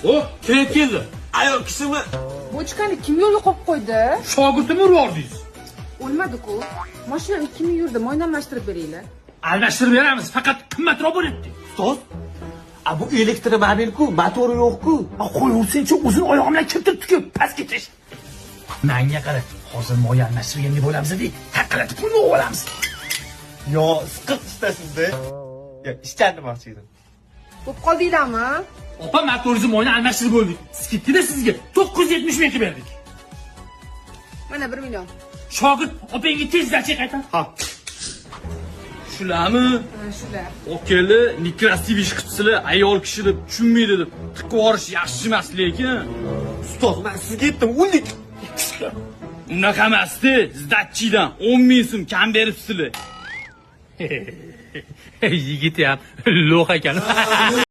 O, klient keldi. Ayol kishimi? Bochkani kim yo'lga qo'yib qo'ydi? Shogirdimni urib yubordingiz. O'lmadi-ku. Mashinam 2000 yurdi, moyni almashtirib beringlar. Almashtirib beramiz, faqat qimmatroq bo'lyapti. Ustoz, a bu elektromobil-ku, motori yo'q-ku. A qo'yaversinchi, o'zini oyog'i bilan kim turibdi-ku, pastga tush. Manga qara, hozir moy almashtirganda bo'lamiz deydi. Taqillatib pulni olamiz. Yo, siqib ishlasizda. Yo, ishchan demoqchi edim. Bo'lib qoldinglarmi? Opa, motoringizni moyni almashtirib bo'ldik. Скидка da sizga 970 ming qilib berdik. Mana 1 million. Shogird, opangga tez сдача qaytar. Ha. Shularmi? Ha, shular. Okeli, некрасивый ish qilibsizlar, ayol kishi deb tushunmaydi deb tiqib yuborish yaxshi emas lekin. Ustoz, men sizga aytdim, o'ldik. Unaqa emasdi, сдача dan 10 ming so'm kam beribsizlar. Yigit ham лох ekan.